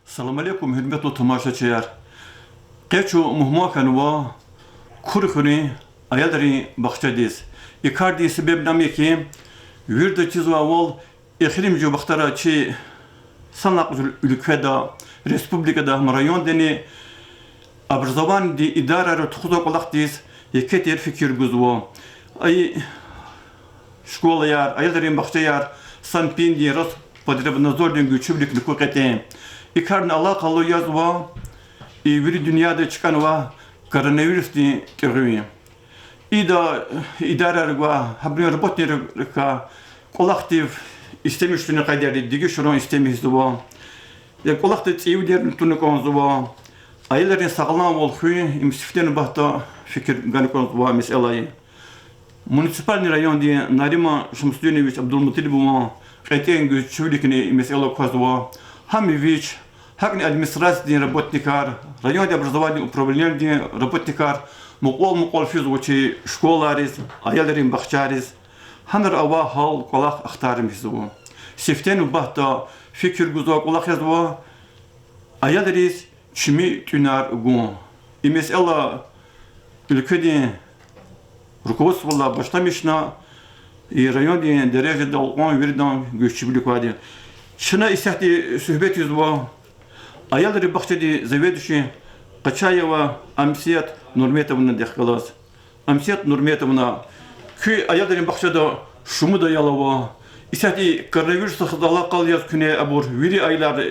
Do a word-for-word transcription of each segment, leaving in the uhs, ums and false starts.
Салам алейкум, гьуьрметлу тамашачияр! Къе чун мугьман хьанва Кур хуьруьн аялрин бахчадиз. И кардин себебни ам я хьи, вирида чизвайвал, эхиримжи вахтара чи санлай кьулухъ уьлкведа, республикада, гьам райондани образованидин идарайра тухузвай кӀвалахдиз еке тир фикир гузва. Ай, школаяр, аялрин бахчаяр санпиндин, Роспотребнадзордин гуьзчивиликни ква кьетӀен. И карни алакъалу язва и вири дуьньяда чкӀанвай коронавирусдин тӀегъуьн. Ида идарайрикай, гьабурун работникрикай кӀвалахдив истемишунин къайдаяр дегишарун истемишзава. Я кӀвалахда цӀийивилерни туна кӀанзава. Аялрин сагъламвал хуьн, им сифте нубатда фикир гана кӀанзавай месэла я. Муниципальный райондин Нариман Шамсудинович Абдулмуталибован кьетӀен гуьзчивиликни и месэла квазва. Гьам вич, гьакӀни администрациядин работникар, райондин образованидин управленидин работникар мукьвал-мукьвал физва чи школайриз, аялрин бахчайриз. Гьанра авай гьал-кӀвалах ахтармишзава. Сифте нубатда фикир гузвай кӀвалах язва аялриз чими тӀуьнар гун. И месэла уьлкведин руководстводилай башламишна, и райондин дережадал кьван виридан гуьзчивилик квайди. Чна исятда суьгьбет ийизва аялрин бахчадин заведующий Къачаева Амсият Нурметовнадихъ галаз. Амсият Нурметовна, куь аялрин бахчада шумуд аял ава. Исятда коронавирусдихъ алакъалу яз куьне абур вири аялар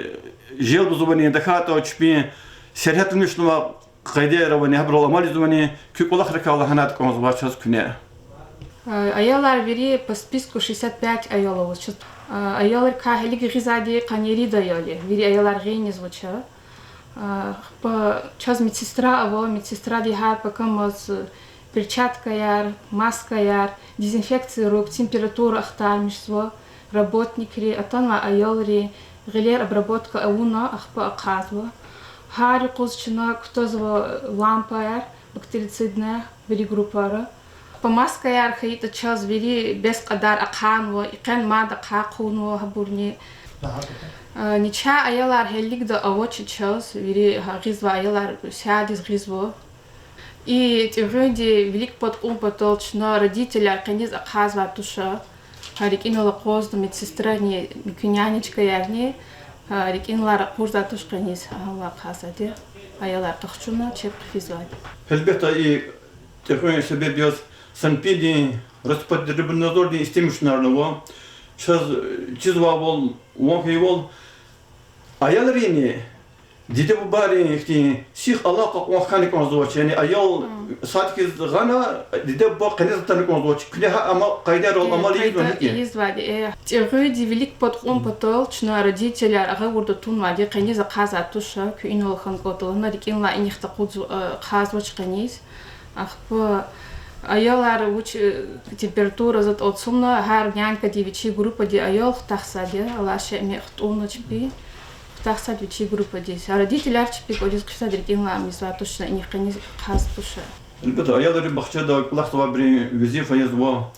желбзавани, тахьайтӀа чпин сергьятламишнавай къайдаяр авани, гьабурал амал ийизвани, куь кӀвалахрикай лагьанайтӀа кӀанзавай чаз куьне. Аялар вири по списку шестьдесят пять аял ава чаз. Аялрикай гьелелиг гъизвайди къанни ирид аял я, вири аялар гъин ийизвач. Ахпа чаз медсестра ава, медсестради гьар пакамаз перчаткаяр, маскаяр, дезинфекция рук, температура ахтармишзава, работникри, атанвай аялри, гъилер обработка авуна, ахпа ахъайзава. Гьар юкъуз чна кутазва лампаяр, бактерицидный, вири группайра. Ахпа маскаяр хьайитӀа чаз вири бес кьадар ахъайнава, икьен мад ахъа хъувунва гьабурни. Нича аялар гьелелигда авач чаз, вири гъизвай аялар садиз гъизва. И тӀегъуьнди вилик пад кьун патал чна родителар къенез ахъайзавай туш. Гьа рикӀинал акъвазна медсестрани, куь нянечкаярни, гьа рикӀинлай ракъурзавай туш къенез, гьавиляй ахъайзавайди. Аялар къахчуна чеб хъфизвайди. Гьелбетда, и тӀегъуьн себеб яз санпиндин, Роспотребнадзордин истемишунарни ава. Чаз чизвайвал, ван хьайивал, аялрини диде-бубайрин ихьтин сих алакъа кьван хьана кӀанзавач, яни аял садикиз гъана, диде-буба къенез атана кӀанзавач. Куьне гьа амал, къайдайрал амал ийизвани хьи? Ийизвайди, э. ТӀегъуьнди вилик пад кьун патал чна родителар агъавурда тунвайди, къенез ахъайзавай туш, куь инал хьана кӀанда лагьана, рикӀинлай инихъ такъудз-, ахъайзавач къенез. Ахпа аялар вуч, э, температура затӀ алцумна, гьар нянькади вичин группадин аял хутахзавайди, алай шей мекь хтӀунна чпи, хутахзавайди вичин группадиз. А родителар чпи кӀвализ хъфизвайди, рикӀинлай ам ийизвай туш, инихъ къенез ахъайзавай туш. Гьелбетда, аялрин бахчада кӀвалахзавайбурун везифа язва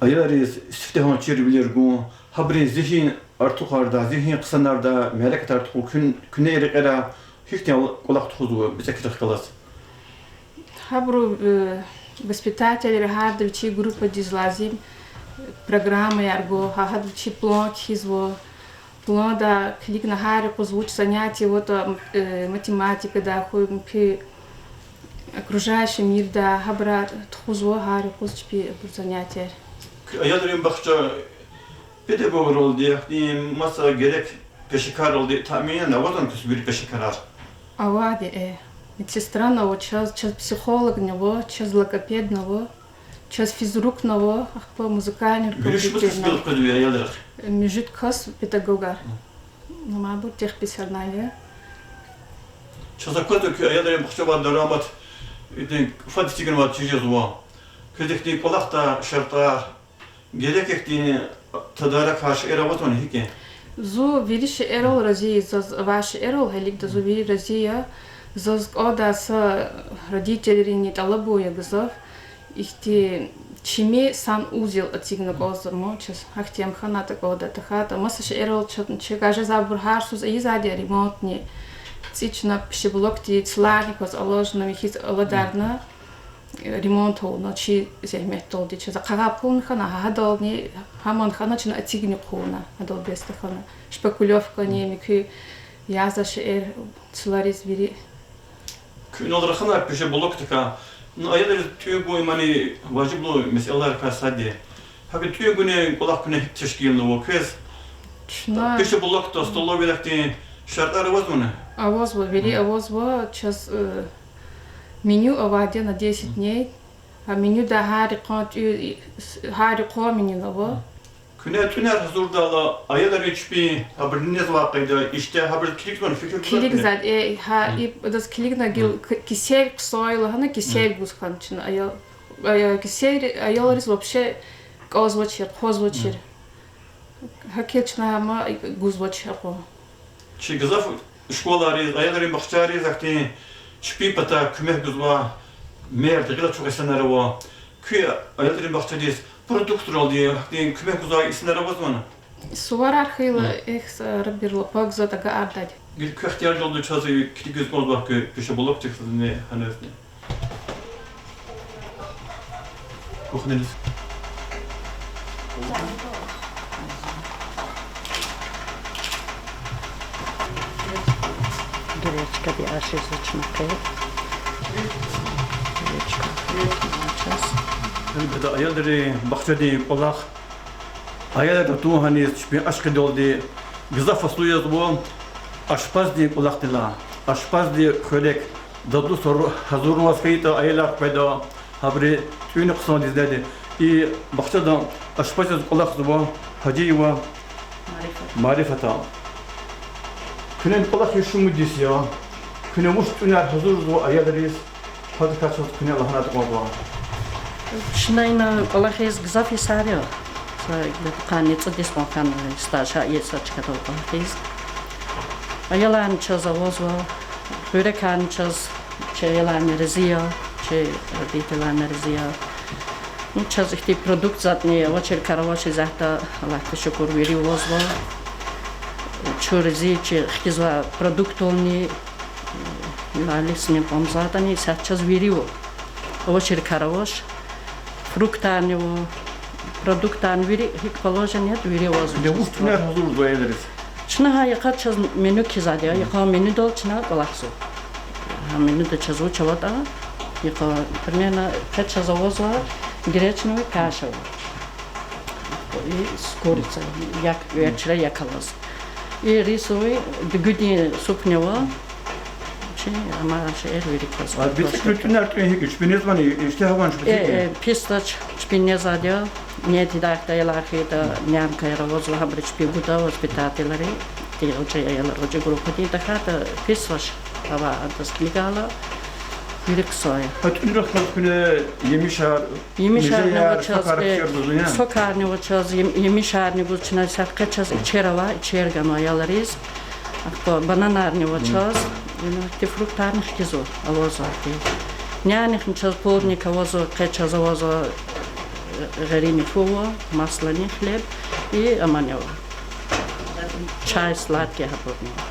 аялриз сифтегьан чирвилер гун, гьабурун зигьин артухардай, зигьин хъсанардай, мярекатар тухун, куьн-, куьне и рекьера гьихьтин кӀвалах тухузва бицӀекрихъ галаз? Гьабуру, э, воспитательри гьарда вичин группадиз лазим программаяр гва, гьа-, гьада вичин план кхьизва. Планда килигна гьар юкъуз вуч занятие аватӀа, э, математикадай хьуй, муькуь окружающий мирдай, гьабурай тухузва гьар юкъуз чпи абур занятияр. Куь аялрин бахча педагогралди, яни маса герек пешекарралди таъмин аватӀани квез вири пешекарар? Авайди, э. Медсестрани ава чаз, чаз психологни ава, чаз логопедни ава, чаз физрукни ава, ахпа музыкальный руководительни ава. Вири шумуд кас педагогар? Муьжуьд кас педагогар. Амма абур техпрофессионал я. Чаз аквазва, куь аялрин бахчадин дарамат, ихьтин фад-сифте ганвай чир жезва. Квез ихьтин кӀвалахдай шартӀар, герек ихьтин тадаракар, шейэр аватӀани гьикӀ я? Зун вири шейэрал рази я, заз авай шейэрал гьелелигда зун вири рази я. Заз кӀандай са родителрини тӀалабун я гзаф. Ихьтин Чими санузел эцигна кӀанзава, чаз гьахьтин ам хьанайтӀа кӀанда, тахьайтӀа маса шейэрал чна, чи гажазабур гьар йисуз ийизвайди я ремонтни. ЦӀи чна пищеблокдин цларни кваз алажна, михьиз аладарна, ремонт авуна, чи зегьметдалди чаз ахъа гьа пул хьана, гьа гьадални, гьамни хьана, чна эцигни хъувуна, гьадал бес тахьана. Шпаклёвкани, муькуь яза шейэр, цлариз вири. Куьн инал рахана пищеблокдикай, ну, аялриз тӀуьн гун имни важиблу месэлайрикай сад я. ГьакӀ тӀуьн гунин кӀвалах куьне гьикӀ тешкилнава квез? Чна пищеблокда, столовыйдахьтин шартӀар авазвани? Авазва, вири авазва, чаз, э, меню авайди я на десять дней. Гьа менюда гьар йикъан тӀуьн, гьар йикъан меню ава. Куьне тӀуьнар гьазурдайла, аялри чпин гьабуру незвай къайда, иштягь гьабуруз килигзавани, фикир гузвани? Килигзавайди я, э, гьа, и, адаз килигна гила к-, кисель хъсан я лагьана, кисель гуз хьана чна аял-, ая-, кисель аялриз вообще кӀанзавачир, хъвазвачир. ГьакӀ хьайила чна гьам гузвач акьван. Чи гзаф школайриз, аялрин бахчайриз гьахьтин чпин патай куьмек гузвай мерд, гъил ачух инсанар ава. Куь аялрин бахчадиз продуктралди гьахьтин куьмек гузвай инсанар авазвани? Суварар хьайила, эхь, са рабирла пак затӀ агакьардайди. Гила квехъ ихтияр жезва чаз килигиз кӀанзавай куь пищеблокдихъни гьаназни. Кухнядиз. Гречкади аш ийизва чна къе. Гречка. Гьелбетда, аялрин бахчадин кӀвалах, аялрин тун гьаниз чпин аш къведалди гзаф аслу язва ашпаздин кӀвалахдилай, ашпазди хуьрек, дадлу сур гьазурнаваз хьайитӀа, аялар къведа, гьабуру тӀуьн хъсандиз неди. И бахчадан ашпаз яз кӀвалахзава Гьажиева Марифата. Куьне кӀвалах иш шумуд йис я? Куьне вуч тӀуьнар гьазурзава аялриз? Гьадакай чаз куьне лагьанайтӀа кӀанзава. Чна ина кӀвалахиз гзаф йисар я. Са къанни цӀуд йис кьван хьана стаж, гьа и са чкадал кӀвалахиз. Аяларни чаз авазва, хуьрекарни чаз, чи аяларни рази я, чи родителарни рази я. Ну, чаз ихьтин продукт затӀни авачир кар авач, исятда, Аллагьдиз шукур, вири авазва. Чун рази я чи хкизвай продуктдални, наличныйни кьван затӀни исятда чаз вири ава. Авачир кар авач. Фруктарни ава, продуктарни вири, гьикӀ положено я, вири авазва. Де вуч тӀуьнар гьазурзава аялриз? Чна гьа йикъа чаз меню кхьизвайди я, йикъан менюдал чна кӀвалахзава. Гьа менюда чаз вуч аватӀа, йикъа, примерно, къе чаз авазва гречневый каша ава. И с курицей, як, верчӀра як алаз. И рисовый, дуьгуьдин супни ава. Чи амай шейэр вири кваз. А бицӀи куьн тӀуьнар тӀуьн гьикӀ я, чпин незвани, иштягь авани чпин? Э, э, писач, чпин незвайди я. Нед ийидай хьайитӀа, аялар хьайитӀа, нямкаяр авазва, гьабуру чпин гуда, воспитательри, тӀи гъвечӀи аялар, гъвечӀи группадин, тахьайтӀа писач, ава адаз килигайла, вири ксай. А тӀуьнрихъ галаз куьне емишар, Емишарни ава чаз, сокарни ава чаз, ем-, емишарни гуз чна, исятда къе чаз ичер ава, ичер ганва аялриз. Ахпа бананарни ава чаз, ина ихьтин фруктарни хкизва, авазва ихьтин. Нянихъни чаз полдник авазва, къе чаз авазва, э, гъерини фу ава, маслани, хлеб, и амани ава. Чай, сладкий гьабурни ава.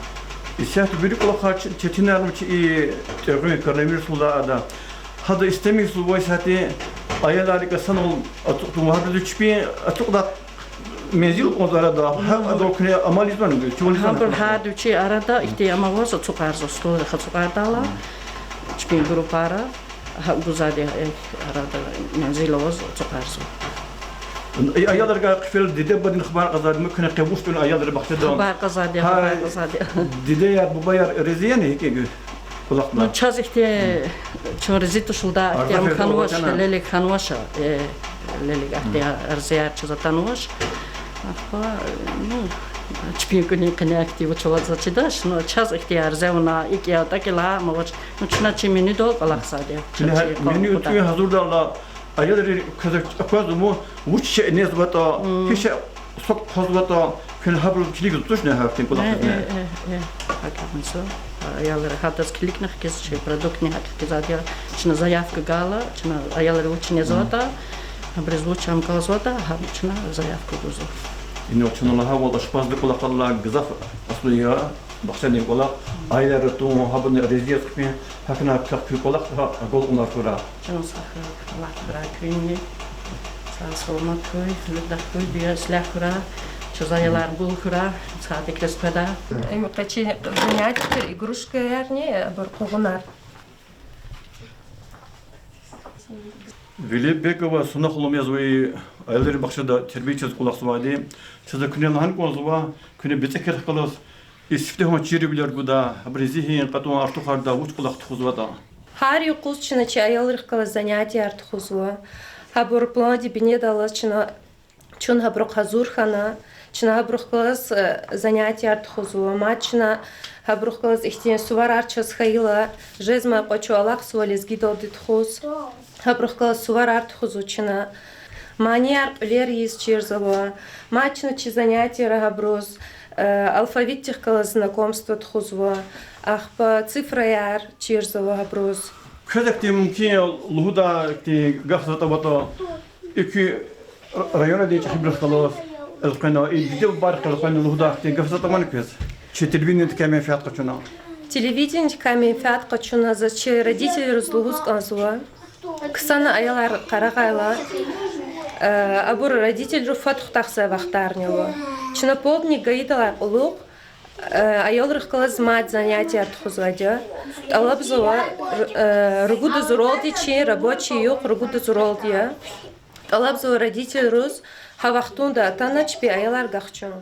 Исятда вири кӀвалахар четинарнава чи и тӀегъуьн коронавирусдилай ада. Гьада истемишзава исятда аялар рикӀел санал ацукьдайвал, гьабуруз чпин ацукьдай мензил кьван арада, гьа адал куьне амал ийизвани, чувал ийизвани? Гьабур гьарда вичи арада ихьтин ам аваз ацукьарзава, столрихъ ацукьардайла, чпин группара, гьа гузвайди, э, арада мензил аваз ацукьарзава. И аялрикай хъфейла диде-бубадин хабар кьазвайди я, куьне къе вуч тӀуьна аялри бахчада? Хабар кьазвайди я, хабар кьазвайди я. Дидеяр, бубаяр рази яни гьикӀ я кӀвалахда? Ну, чаз ихьтин, чун рази туш лугьудай ихьтин ам хьанвач, лелек хьанвач, э, лелек ихьтин арзаяр чаз атанвач. Ахпа, ну, чпин кӀвалин къене актив чӀугвазвачидач, ну, чаз ихьтин арза авуна, икӀ я, тӀакӀ я лагьана авач, ну, чна чи менюдал кӀвалахзавайди я. Меню тӀуьн гьазурдайла, аялри квез аквазва, вуч шей незватӀа, гьич шей сад хъвазватӀа, куьне гьабуруз килигзава тушни гьахьтин кӀвалахризни? Э, э, э, э, гьакӀ авазва. Аялри гьадаз килигна хкиз, чи продуктни гьакӀ хкизвайди я. Чна заявка гайила, чна аялри вуч незватӀа, Абуруз вуч ам кӀанзаватӀа, гьам чна заявка гузва. Инал чна лагьайвал, ашпазрин кӀвалахал гзаф аслу я, бахчадин кӀвалах, аялар тун, гьабурни рази яз хъипин, гьакӀни квехъ куь кӀвалах гьа агалкьунар хьурай. Чан сагъ хьуй, Аллагь хьурай куьнни. Сагъ-саламат хьуй, виридахъ хьуй, дуьа-ислягь хьурай, чаз аялар бул хьурай, сад икӀ къведа. Им къе чи занятие тир, игрушкаярни, абур къугъунар. Велебегова Сунахлу мез ва аялрин бахчада тербиячиз кӀвалахзавайди. Чаз куьне лагьана кӀанзава, куьне бицӀекрихъ галаз исифтегьан чирвилер гуда, абурун зигьин кьатӀун артухарда, вуч кӀвалах тухузватӀа. Гьар юкъуз чна чи аялрихъ галаз занятияр тухузва. Гьабур пландин бинедаллаз чна, чун гьабурухъ гьазур хьана, чна гьабурухъ галаз, э, занятияр тухузва. Мад чна гьабурухъ галаз ихьтин суварар чаз хьайила, жезмай кьван чун алахъзава лезгидалди тухуз. Гьабурухъ галаз суварар тухузва чна. Манияр кьуьлер ийиз чирзава. Мад чна чи занятияра гьабуруз, э, алфавитдихъ галаз знакомство тухузва. Ахпа цифраяр чирзава гьабуруз. Квез ахьтин мумкин я лугьудай ахьтин гаф затӀ аватӀа, и куь райондин чӀехибурухъ галаз элкъвена, и диде-бубайрихъ элкъвена лугьудай ахьтин гаф затӀ авани квез? Чи телевидениедикай менфят къачуна. Телевидениедикай менфят къачуна заз чи родительриз лугьуз кӀанзава. Ксана аялар къарагъайла, э, абур родительри фад хутахзавай вахтарни ава. Чна полдник гайидалай кьулухъ, э, аялрихъ галаз мад занятияр тухузвайди я. ТӀалабзава, э, ругуда зуралди, чи рабочий юкъ ругуда зуралди я. ТӀалабзава родительриз гьа вахтунда атана чпин аялар гахчун.